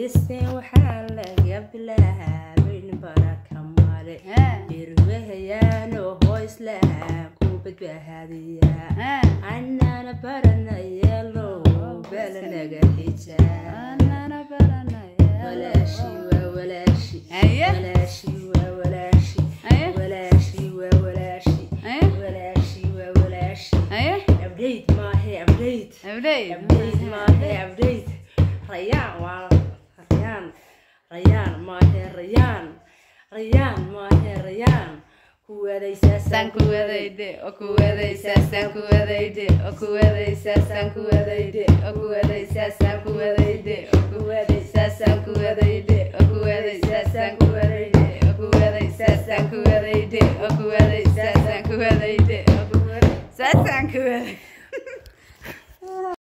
Isin waxaa laga bilaabayn baraka male. Birwahayaano hoyslaha ku badbaadiya. Annana baranayeelo bala naga xijaa. Anana baranaya. Walaashi waa walaashi. Haye. Walaashi waa walaashi. Haye. Walaashi waa walaashi. Haye. Walaashi waa walaashi. Haye. Update maahe update. Update. Update maahe update. Rayaan waa rayaan. Rayaan maahe rayaan. Rayaan maahe rayaan. Kuwadaysaa Saan ku wadayde oo ku wadaysaa, saan ku wadayde oo ku wadaysaa, saan ku wadayde oo ku wadaysaa, saan ku wadayde oo ku wadaysaa, saan ku wadayde oo ku wadaysaa, saan ku wadayde oo ku wadaysaa, saan ku wadayde oo ku wadaysaa, saan ku wadayde oo ku wadaysaa, saan ku waday.